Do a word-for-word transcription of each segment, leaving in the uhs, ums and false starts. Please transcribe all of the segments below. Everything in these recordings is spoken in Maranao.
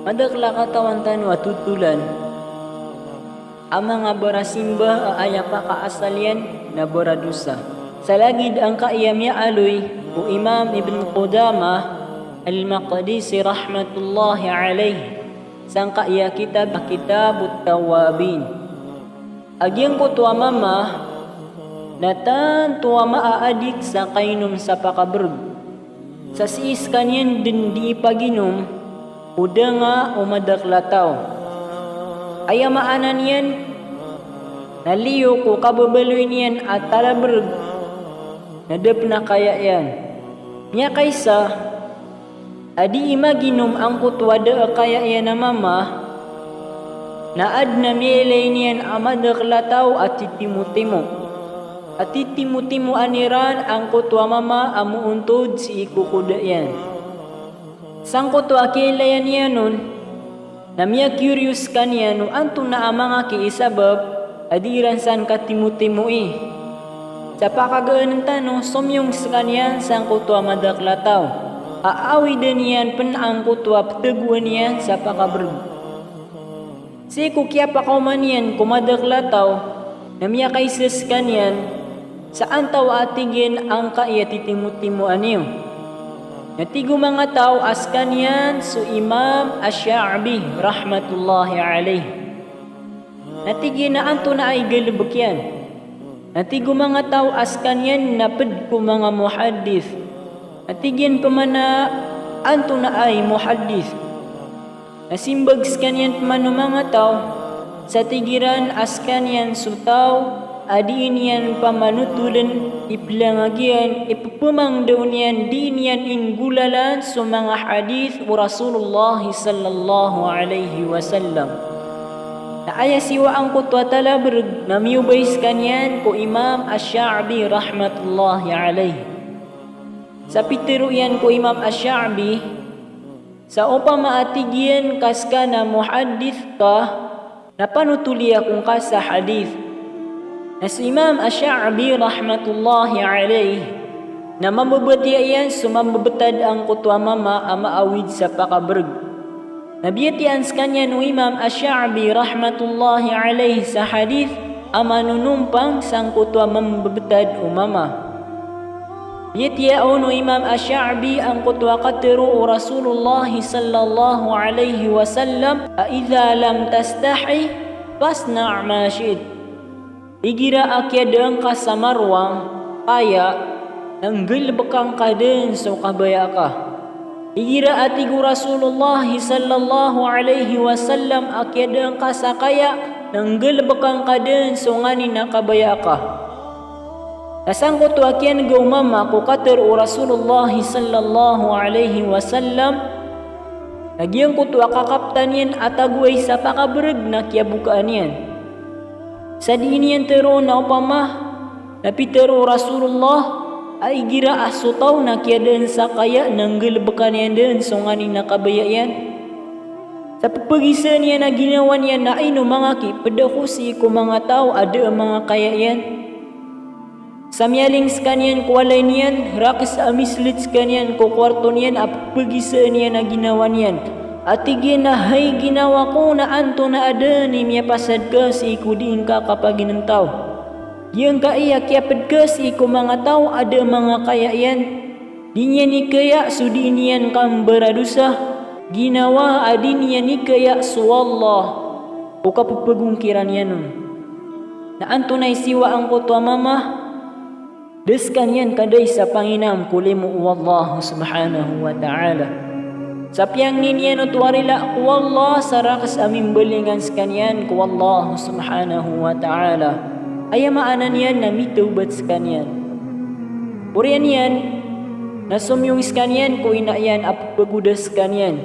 Madakl a katawan tano a totolan a manga barasimba a aya pakaasal iyan na baradosa. Sa lagid angkaya miyaaloy o Imam Ibn Qudamah Al-Maqdisi rahmatullahi alayh sangkaya kitab, Kitabut Tawwabin. A giyangkoto a mama na tanto a maadik sa kainom sa pakabrg. Sa sii skaniyan dn di ipaginom o da nga o madakl a taw. Aya maana niyan na liyo ko kababaloy niyan a talabrg na da pn a kaya iyan. Miyakaisa a dii maginom angkoto a da a kaya iyan a mama, na adn a miyailay niyan a madakl a taw a titimotimo. A titimotimoan iran angkoto a mama a moontod sii ko koda iyan. Sangkoto a kiyailaya niyan on, na miya-curious skaniyan o antonaa a manga kiisabap a dii ran san katimotimoi. Sa pakagaan tano, somiyong skaniyan sangkoto a madakl a taw a awidn iyan pn angkoto a ptagoan iyan sa pakabrg. Sii ko kiyapakaoma niyan ko madakl a taw, na miyakaisa skaniyan sa antawaa, tig iyan, angkaya titimotimoan iyo. Na tig o manga taw a skaniyan so Imam Ash-Sha'bi rahmatullahi alayh. Na tig iyan a antonaa i galbk iyan. Na tig o manga taw a skaniyan na pd ko manga muhaddith. Na tig iyan pman a antonaa i muhaddith. Na simbag skaniyan pman o manga taw, sa tig iran a skaniyan so taw a dii niyan pamanotoln, iplangag iyan, ipphmangndao niyan, dii niyan inggolalan so manga hadith o Rasulullah sallallahu alayhi wasallam. Na aya siyowa angkoto a talabrg na miyobay skaniyan ko Imam Ash-Sha'bi rahmatullahi alayh. Sa pitharo iyan ko Imam Ash-Sha'bi, sa opama a tig iyan ka ska na muhaddith ka, na panotoli ako ngka sa hadith. Na so Imam Ash-Sha'bi rahmatullahi alayh na mambabatiya iyan so mambabtad angkoto a mama a maawid sa pakabrg. Na biyatiyaan skaniyan o Imam Ash-Sha'bi rahmatullahi alayh sa hadith a manonompang sangkoto a mambabtad o mama. Biyatiya on o Imam Ash-Sha'bi angkoto a katharo o Rasulullah sallallahu alayhi wasallam a, "Idha lam tastahi, fasna' ma shi'it." Igira a kiyadaan ka sa marwang, kaya, na nggalbka ngka dn so kabaya ka. Igira a tig o Rasulullah sallallahu alayhi wasallam a kiyadaan ka sa kaya, na nggalbka ngka dn so nganin a kabaya ka. Na sangkoto a kiyan'ga o mama ko katharo o Rasulullah sallallahu alayhi wasallam, na giyangkoto a kakaptan iyan a tagoay sa pakabrg na kiyabokaan iyan. Sa dii niyan tharoon a opama na pitharo o Rasulullah a igira a so taw na kiyadaan sa kaya na nggalbka niyan dn so nganin a kabaya iyan. Sa pphagisaan iyan a ginawa niyan na ino manga kipd ako sii ko manga taw a da a manga kaya iyan. Sa miyaling skaniyan ko walay niyan, rakhs a mislit skaniyan ko kowarto niyan a pphagisaan iyan a ginawa niyan. A tig iyan a hay ginawa ko, na antonaa dn i miyapasad ka sii ko dii ngka kapagintaw. Giyangkai a kiyapd ka sii ko manga taw a da a manga kaya iyan. Dii niyan ikaya so dii niyan kambaradosa, ginawa a dii niyan ikaya so Allah o kapphagonkiran iyan on. Na antonaa i siyowa angkoto a mama? Da skaniyan kadai sa panginam ko limo o Allah subhanahu wa ta'ala. Sa piyangni niyan oto a rila ko Allah sa rakhs a mimbalingan skaniyan ko Allah subhanahu wa ta'ala. Aya maana niyan na mitawbat skaniyan. Oriyan iyan na somiyong skaniyan ko ina iyan a pphagoda skaniyan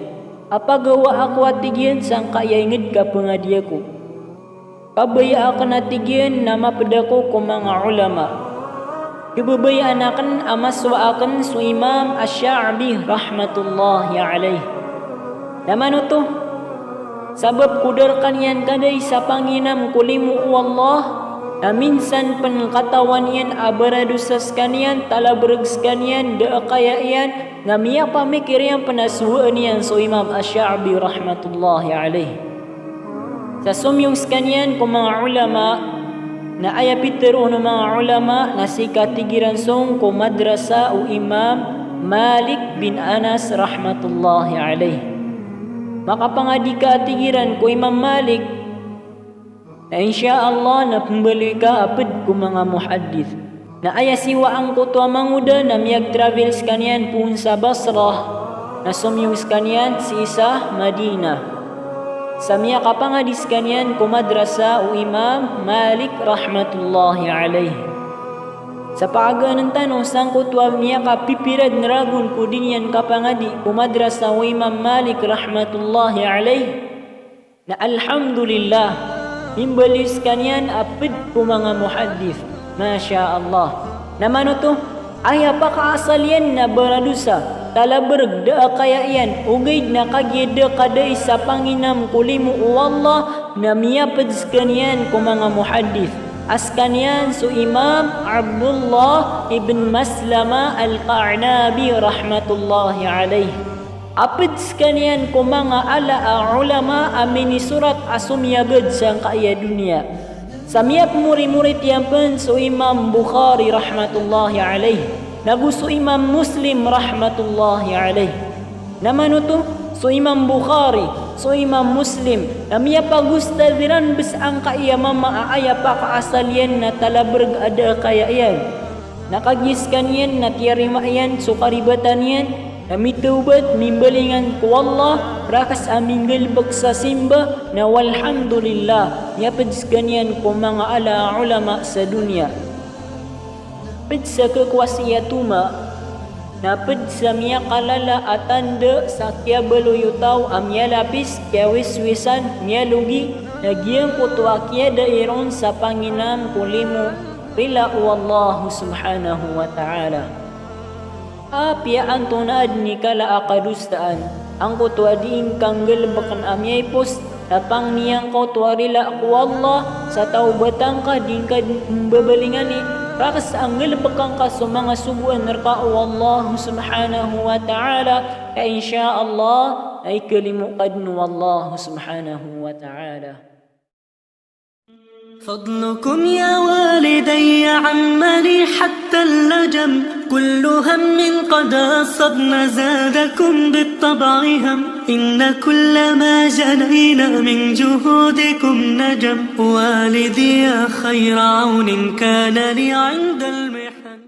a pagawa ako, a tig iyan, sangkaya ingd ka pangadi ako. Kabaya akn, a tig iyan, na mapd ako ko manga ulama. Khababayaan akn a masowa akn so Imam Ash-Sha'bi rahmatullahi alayh. Na mano oto? Sabap ko da rkaniyan kadai sa panginam ko limo o Allah, Na minsan pn katawan iyan a baradosa skaniyan, talabrg skaniyan, da a kaya iyan, na miyapamikir iyan pn a sowaan iyan so Imam Ash-Sha'bi rahmatullahi alayh. Sa somiyong skaniyan ko manga ulama, na aya pitharo o manga ulama na sii ka tig iran song ko madrasa o Imam Malik bin Anas rahmatullahi alayh. Makapangadi ka a tig iran ko Imam Malik, na insha Allah na pmbaloy ka a pd ko manga muhaddith. Na aya siyowa angkoto a mangoda na miyag-travel skaniyan poon sa Basrah, na somiyong skaniyan sii sa Madinah. Sa miyakapangadi skaniyan ko madrasa o Imam Malik rahmatullahi alayh. Sa paganan tano sangkoto a miyakapipira dn ragon ko di niyan kapangadi ko madrasa o Imam Malik rahmatullahi alayh. Na alhamdulillah, mimbaloy skaniyan a pd ko manga muhaddith. Masha Allah. Na mano oto, aya pakaasal iyan na baradosa, talabrg, da a kaya iyan, ogaid na kagiya da kadai sa panginam ko limo o Allah, na miyapd skaniyan ko manga muhaddith. A skaniyan so Imam Abdullah ibn Maslama Al-Qa'nabi rahmatullahi alayh. A pd skaniyan ko manga ala a ulama a minisorat a somiyagad sangkaya doniya. Sa miyapmorimorit iyan pn so Imam Bukhari rahmatullahi alayh, nago so Imam Muslim rahmatullahi alayh. Na mano oto, so Imam Bukhari, so Imam Muslim, na miyapagostad iran bs angkaya mama a aya pakaasal iyan na talabrg a da a kaya iyan. Na kagiya skaniyan na tiyarima iyan so karibatan iyan, na mitawbat, mimbalingan ko Allah, rakhs a minggalbk sa simba, na walhamdulillah, miyapd skaniyan ko manga ala a ulama sa doniya. Pd sa khakowa sii a toma, na pd sa miyakalala a tanda sa kiyabaloy o taw a miyalapis, kiyawiswisan, miyalogi, na giyangkoto a kiyadai ron sa panginam ko limo rila o Allah subhanahu wa ta'ala. Apiya antonaa dn i kala a kadosaan, angkoto a di ngka nggalbkn a miyaipos, na pangni angkoto a rila ko Allah, sa tawbatan ka di ngka dn mbabalingani, rakhs a nggalbkn ka so manga sogoan rka o Allah subhanahu wa ta'ala, ka insha Allah, na ikalimo ka dn o Allah subhanahu wa ta'ala. فضلكم يا والدي عمني حتى اللجم، كل هم قد أصبنا زادكم بالطبع هم، إن كل ما جنينا من جهودكم نجم، والدي يا خير عون كان لي عند المحن.